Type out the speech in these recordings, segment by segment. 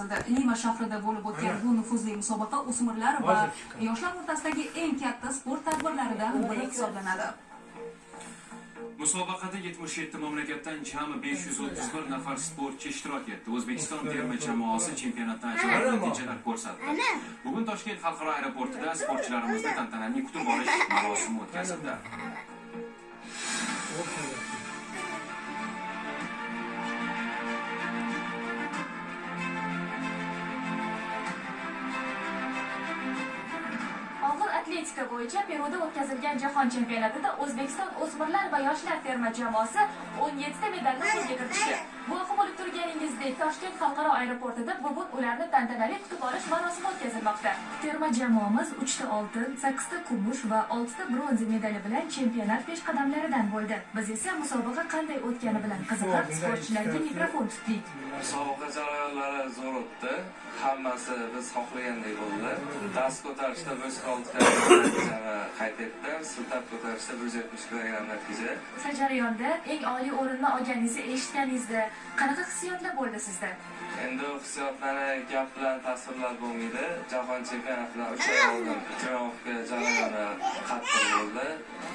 Lima shahrida bo'lib o'tgan bu nufuzli musobaqa o'smirlar va yoshlar o'rtasidagi eng katta sport tadbirlaridan biri hisoblanadi. Musobaqada 77 mamlakatdan jami 531 nafar sportchi ishtirok etdi. O'zbekiston terma jamoasi chempionatda ajoyib natijalar ko'rsatdi. Bugun Toshkent xalqaro aeroportida sportchilarimizni tantanali kutib olish marosimi o'tkazildi. Atletika bo'yicha Peruda o'tkazilgan jahon chempionatida O'zbekiston o'smirlar va yoshlar terma jamoasi 17 ta medalni qo'lga kiritdi. Guvohi bo'lib turganingizdek, Toshkent xalqaro aeroportida bugun ularni tantanali kutib olish marosimi o'tkazilmoqda. Terma jamoamiz 3 ta oltin, 8 ta kumush va 6 ta bronza medali bilan chempionat peshqadamlaridan bo'ldi. Biz esa musobaqa qanday o'tgani bilan qiziqib, sportchilarga mikrofon tutdik. Musobaqa jarayonlari zo'r o'tdi. Hammasi biz xohlagandek bo'ldi. Dast ko'tarishda 146 natijani qayd etdim. Siltab ko'tarishda 170 kilogramm natija. O'sha jarayonda eng oliy o'rinni olganingizni eshitganingizda qanaqa hissiyotlar bo'ldi sizda? Endi hissiyotlarni gap bilan tasvirlab bo'lmaydi. Jahon chempionatidan 3 oy oldin trenirovka jarayoni qattiq bo'ldi.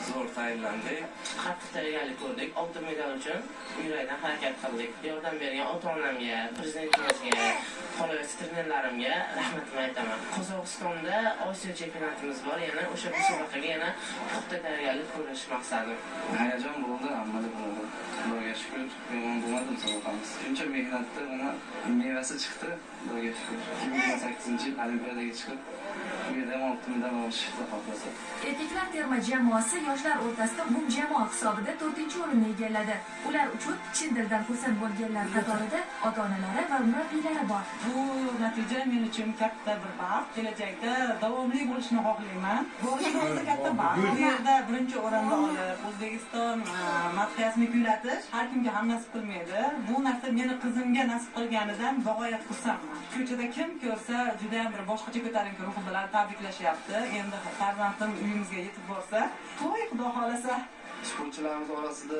Zo'r tayyorlandik. Qattiq tayyorgarlik ko'rdik. Oltin medal uchun yurakdan harakat qildik. Yordam bergan ota-onamga, prezidentimizga, qolaversa trenerlarimga rahmatimni aytaman. Qozog'istonda Osiyo chempionatimiz bor, yana o'sha musobaqaga yana puxta tayyorgarlik ko'rish maqsadim. Hayajon bo'ldi, hammada bo'ladi. Xudoga shukr, yomon bo'lmadi musobaqamiz. Shuncha mehnatda mana mevasi chiqdi, Xudoga shukr. 2028-yil Olimpiadaga chiqib, bu yerda ham oltin medal olish xudo xohlasa. Erkaklar terma jamoasi yoshlar o'rtasida umumjamoa hisobida 4-o'rinni egalladi. Ular uchun chin dildan xursand bo'lganlar qatorida ota-onalari va murabbiylari bor. Bu natija men uchun katta bir baxt. Kelajakda davomli bo'lishini xohlayman. Bo'lishni o'zi katta baxt. Bu yerda birinchi o'rinni olib, O'zbekiston madhiyasini kuylatish har kimga ham nasib qilmaydi. Bu narsa meni qizimga nasib qilganidan bag'oyat xursandman. Ko'chada kim ko'rsa juda ham bir boshqacha ko'tarinki ruh bilan tabriklashyapti. Endi farzandim uyimizga yetib borsa, to'y xudo xolasa. Sportchilarimiz orasida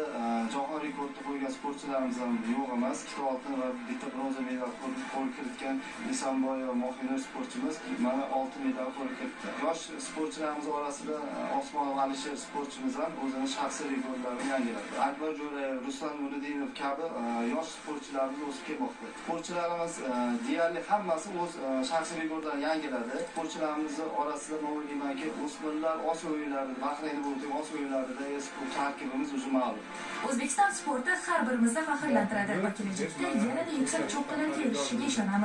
jahon rekordini qo'ygan sportchilarimiz ham yo'q emas. 2 ta oltin va 1 ta bronza medal qo'lga kiritgan Esanboyeva Mohinur sportchimiz mana oltin medal qo'lga kiritdi. Yosh sportchilarimiz orasida Osmonov Alisher sportchimiz ham o'zini shaxsiy rekordlarini yangiladi. Akbar Jo'rayev, Ruslan Nuriddinov kabi yosh sportchilarimiz o'sib kelmoqda. Sportchilarimiz deyarli hammasi o'z shaxsiy rekordlarini yangiladi. Sportchilarimiz orasida men o'ylaymanki, o'smirlar Osiyo o'yinlarida, Bahraynda bo'lib o'tgan Osiyo o'yinlarida tarkibimiz o'zi ma'lum. O'zbekiston sporti har birimizni faxrlantiradi va kelajakda yanada yuksak cho'qqilarga erishishiga ishonamiz.